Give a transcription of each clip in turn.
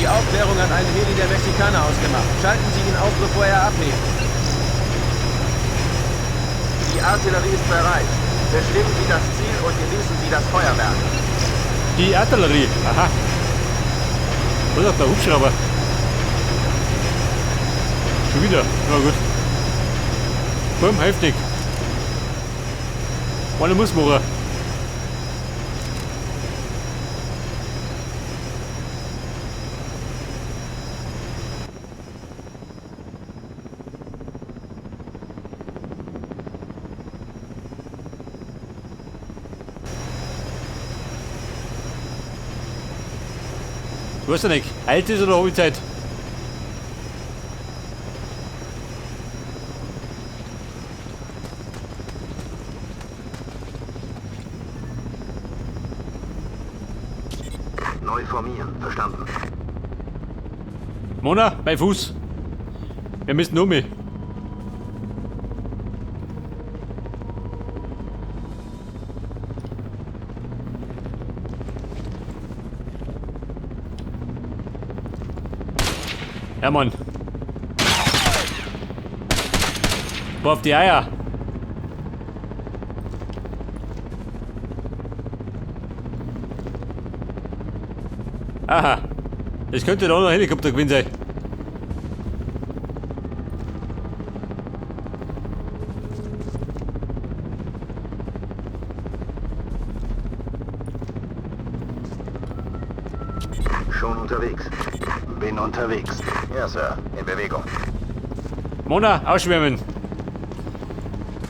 Die Aufklärung hat einen Heli der Mexikaner ausgemacht. Schalten Sie ihn aus, bevor er abhebt. Die Artillerie ist bereit. Bestimmen Sie das Ziel und genießen Sie das Feuerwerk. Die Artillerie, aha. Was ist der Hubschrauber? Schon wieder, na gut. Bumm, heftig. Einer muss machen. Ich weiß ja nicht, alt ist oder habe ich Zeit? Neu formieren, verstanden. Mona, mein Fuß. Wir müssen um mich. Ja, Mann. Boah, auf die Eier. Aha. Das könnte doch noch ein Helikopter gewesen sein. Schon unterwegs. Bin unterwegs. Ja, Sir. In Bewegung. Mona, ausschwärmen.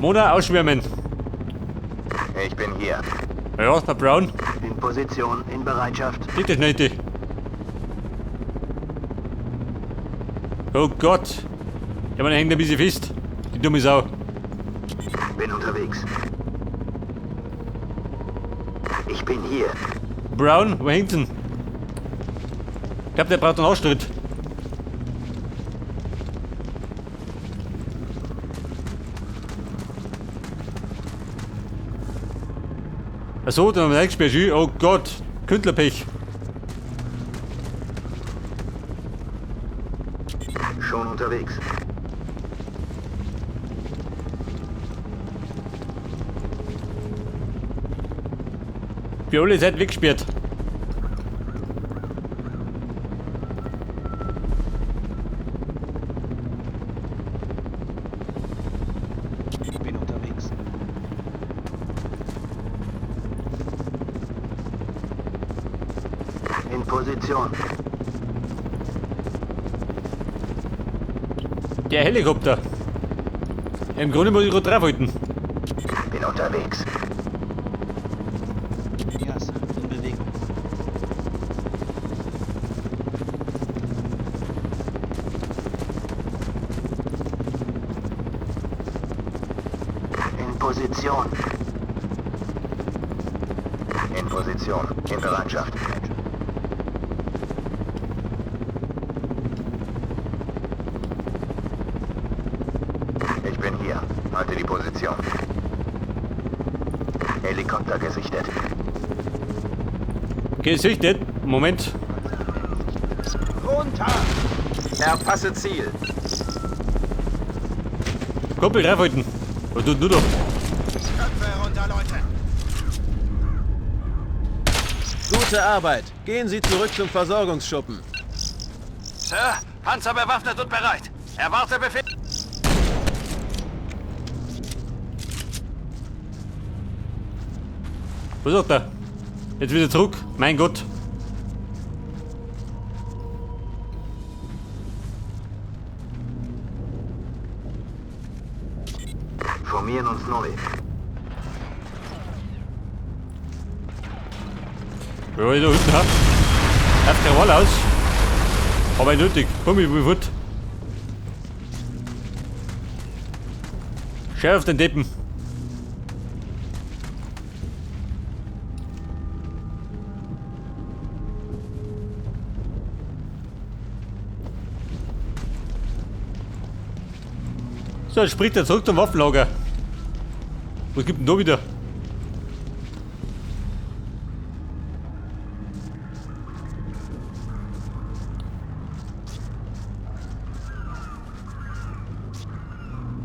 Mona, ausschwärmen. Ich bin hier. Ja, der Brown. In Position, in Bereitschaft. Geht das nicht? Oh Gott. Ja, man hängt ein bisschen fest. Die dumme Sau. Bin unterwegs. Ich bin hier. Brown, wo hängt's denn? Ich glaub, der braucht einen Arschtritt. Achso, dann haben wir eingesperrt. Oh Gott, Kündlerpech. Schon unterwegs. Wir alle seid weggesperrt. Bin unterwegs. In Position. Der Helikopter. Im Grunde muss ich gerade draufhalten. Bin unterwegs. Ja, Sir. In Bewegung. In Position. In Position. In Bereitschaft. Ich bin hier. Halte die Position. Helikopter gesichtet. Gesichtet? Moment. Runter! Erfasse Ziel. Kumpel, draufhalten. Was tut du da? Köpfe runter, Leute! Gute Arbeit. Gehen Sie zurück zum Versorgungsschuppen. Sir, Panzer bewaffnet und bereit. Erwarte Befehl. Was sagt er? Jetzt wieder zurück. Mein Gott. Formieren uns neu. Ja, ich da hinten hab. Auf der Wall aus. Aber ich nötig. Komm, ich will fort. Schau auf den Deppen. So, jetzt springt er zurück zum Waffenlager. Was gibt denn da wieder?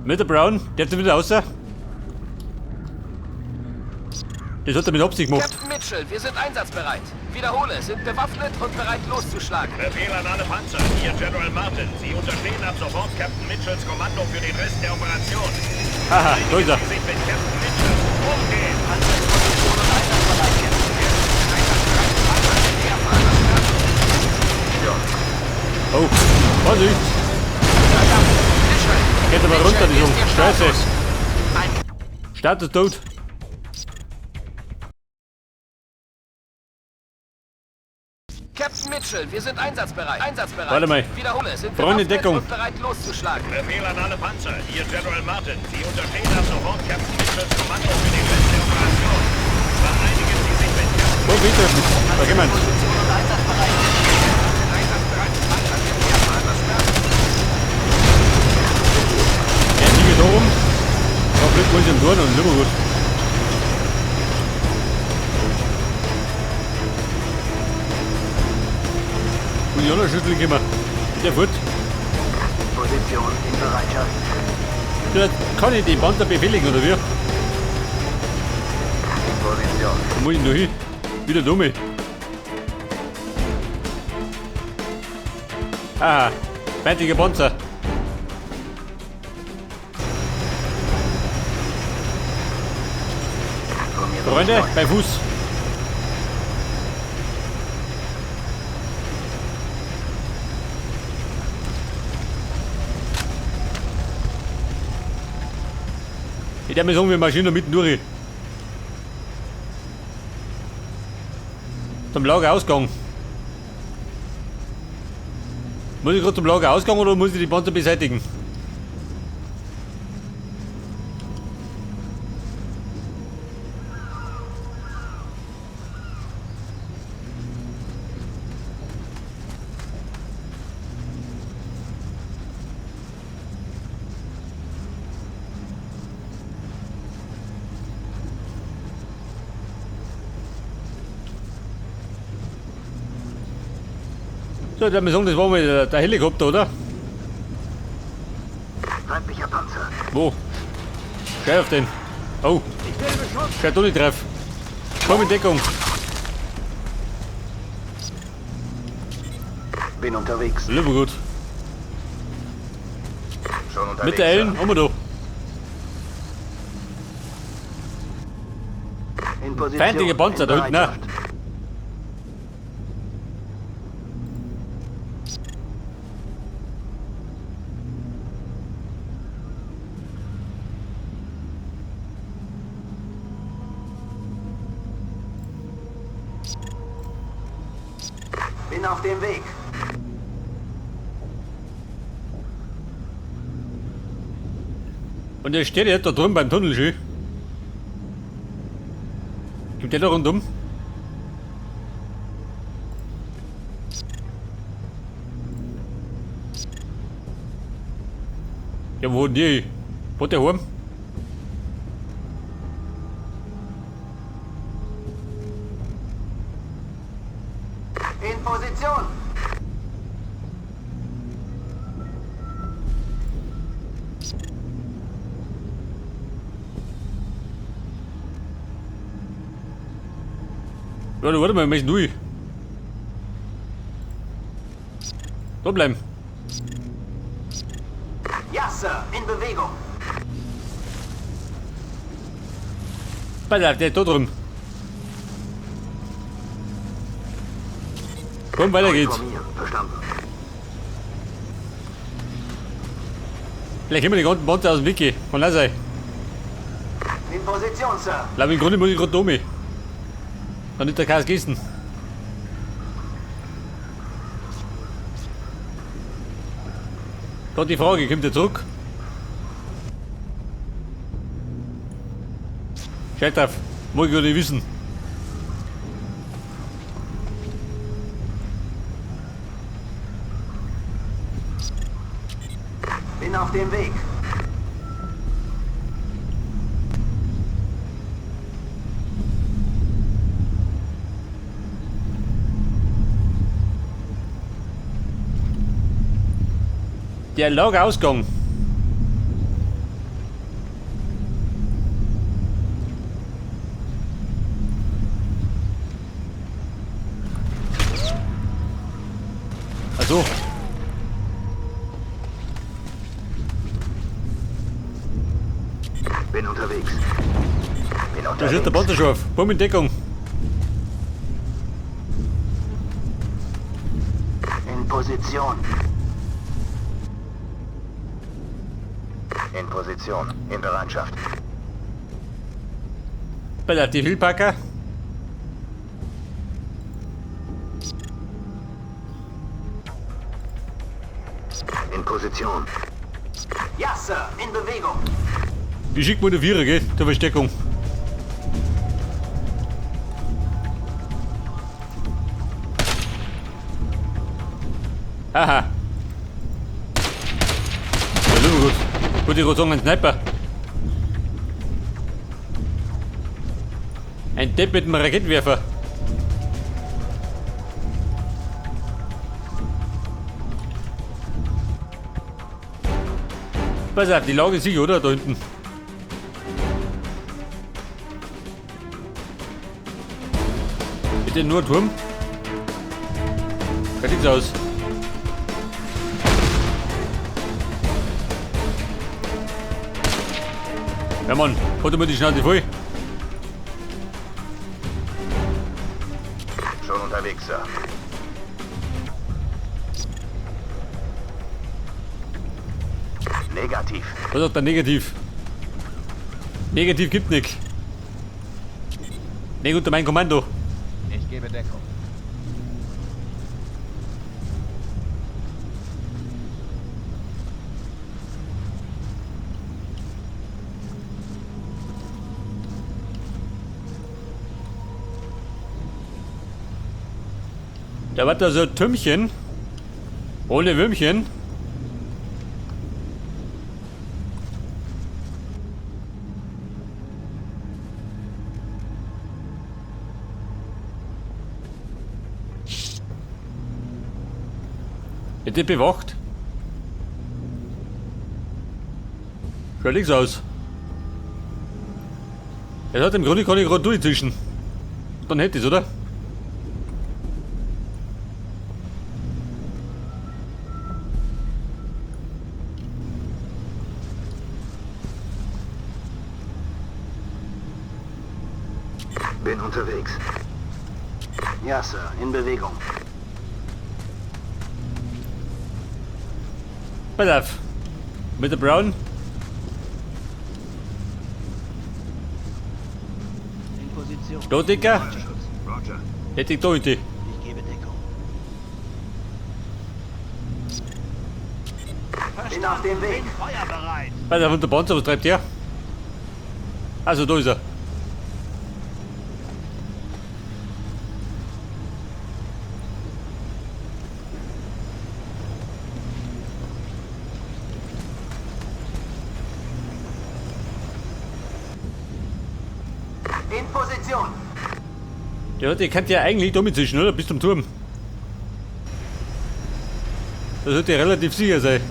Mit der Brown, der hat wieder raus. Das hat er mit Absicht gemacht. Captain Mitchell, wir sind einsatzbereit. Wiederhole, sind bewaffnet und bereit loszuschlagen. Befehl an alle Panzer. Hier General Martin. Sie unterstehen ab sofort Captain Mitchells Kommando für den Rest der Operation. Haha, da ist er. Sie sich mit Captain Mitchell. Umgehen. Panzer in Position und einsatzbereit, Captain. Oh, Vorsicht. Mitchell, Geht aber runter, die Mitchell, Jungs. hier ist Ihr Scheiße. Status. Ein Status tot. Captain Mitchell, wir sind einsatzbereit. Einsatzbereit. Warte mal. Wiederhole, sind Freunde, bewaffnet Deckung. und bereit loszuschlagen. Befehl an alle Panzer. Hier General Martin. Sie unterstehen ab sofort Captain Mitchells Kommando für den Rest der Operation. Vereinigen Sie sich mit Captain Wo geht der? Da gehen wir. Position und einsatzbereit, Captain. Einsatzbereit. Panzer wird erfahren, was Status. Der liegt da rum. Da fliegt man sich im Tor und immer gut. Und die andere Schüssel gehen wir. Der fort. Position in Bereitschaft. Ja, kann ich die Panzer befehligen, oder wie? In Position. Da muss ich noch hin. Wieder dumme. Ah, feindlicher Panzer. Formieren Freunde, sich neu. bei Fuß. Ich darf mir sagen, wir marschieren da mitten durch. Zum Lagerausgang. Muss ich gerade zum Lagerausgang oder muss ich die Panzer beseitigen? So, ich würde sagen, das war mal der Helikopter, oder? Feindlicher Panzer. Wo? Schau auf den. Oh. Schau doch nicht drauf. Komm in Deckung. Bin unterwegs. Lieber gut. Schon unterwegs. Mit der Ellen, haben wir da. Sir. In Position. Feindliche Panzer In da hinten, ne? Bereitschaft. Bin auf dem Weg. Und der steht jetzt da drüben beim Tunnel schön. Gibt der da rundum? Ja, wo denn die? Wo der heim? In Position. Ja, warte mal, wir müssen durch. Da bleiben. Ja, Sir. In Bewegung. Pass auf, der ist da drüben. Komm, weiter geht's. Formieren. Verstanden. Vielleicht können wir die ganzen Panzer aus dem Weg gehen. Kann auch sein. In Position, Sir. Ich glaube, im Grunde muss ich gerade da mit. Dann ist der Chaos gegessen. Da die Frage, kommt er zurück? Scheiß drauf, muss ich gar nicht wissen. Bin auf dem Weg. Der Lagerausgang. Also. Bin unterwegs. Bin Da schießt der unterwegs. Panzerscharf. Bumm in Deckung. In Position. In Position. In Bereitschaft. Pass auf, die Vielpacker. In Position. Ja, Sir, in Bewegung. Die schickt mir die Vierer, gell? Zur Versteckung. Aha. Ja, super gut. Wollte ich gerade sagen, ein Sniper. Ein Depp mit einem Raketenwerfer. Pass auf, die Lage ist sicher, oder? Da hinten. Bitte nur Turm. Schaut nichts aus. Ja Mann, hat immer die Schnauze voll. Schon unterwegs, Sir. Negativ. Was hat der Negativ? Negativ gibt nichts. Nicht unter mein Kommando. Ich gebe Deckung. Da war da so ein Türmchen. Ohne Würmchen. Wird die bewacht? Schaut nichts aus. Er hat im Grunde kann ich gerade durchzischen. Dann hätte ich's, oder? Bin unterwegs. Ja, Sir. In Bewegung. Pass auf. Mit der Brown. In Position. Da, Dicker. Roger. Hätte ich da hinten. Ich gebe Deckung. Bin auf dem Weg. Bin feuerbereit. Pass auf, und der Panzer, was treibt der? Also, da ist er. In Position. Ja, die kann ja eigentlich da mitzischen, oder? Bis zum Turm. Das sollte ja relativ sicher sein.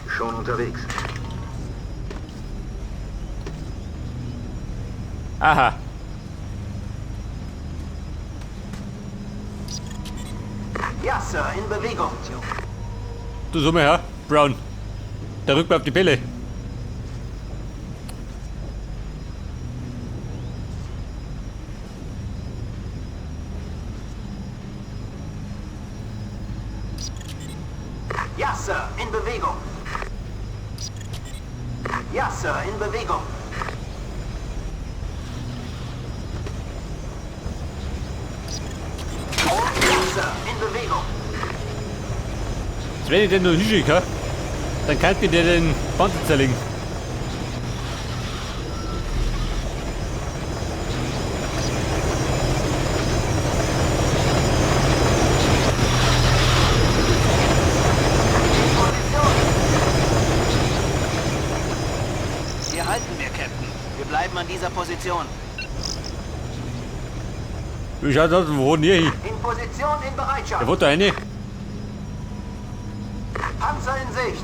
Schon unterwegs. Aha. Ja, Sir, in Bewegung. Du so mal her, Brown. Da rückt man auf die Bälle. Ja, Sir, in Bewegung. Ja, Sir, in Bewegung. Ja, Sir, in Bewegung. Jetzt, wenn ich den noch hinschicke, dann kann ich dir den Panzer zerlegen. In Position. Hier halten wir, Captain. Wir bleiben an dieser Position. Wie schaut das? Wo denn hier hin? In Position, in Bereitschaft. Der wollte da rein. Panzer in Sicht.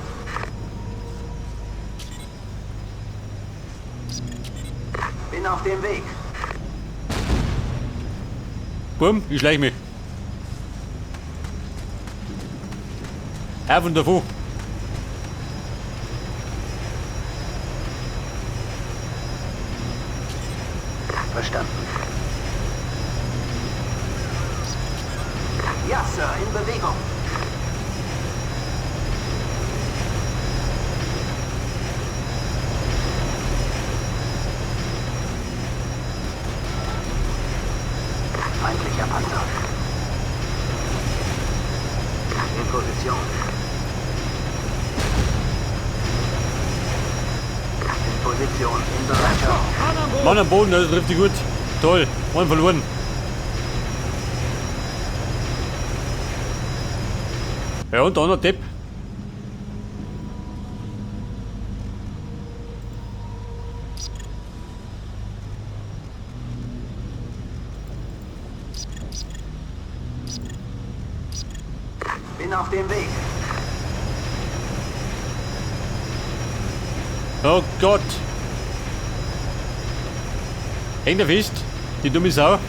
Bin auf dem Weg. Bumm, ich schleich mich. Auf und davon. Verstanden. Ja, Sir, in Bewegung. Feindlicher Panzer. In Position. In Position. In Bereitschaft. Mann am Boden, das trifft die gut. Toll, Mann verloren. Ja, und der andere Depp. Bin auf dem Weg. Oh Gott. Hängt er fest, die dumme Sau.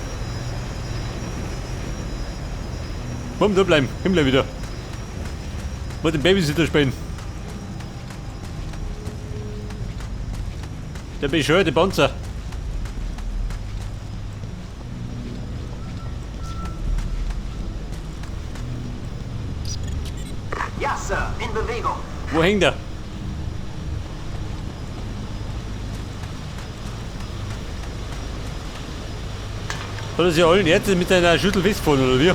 Bumm, da bleiben. Himmler wieder. Muss den Babysitter spielen. Der bescheuerte Panzer. Ja, Sir, in Bewegung. Wo hängt er? Hat er sich allen Ärzten mit seiner Schüssel festgefahren, oder wie?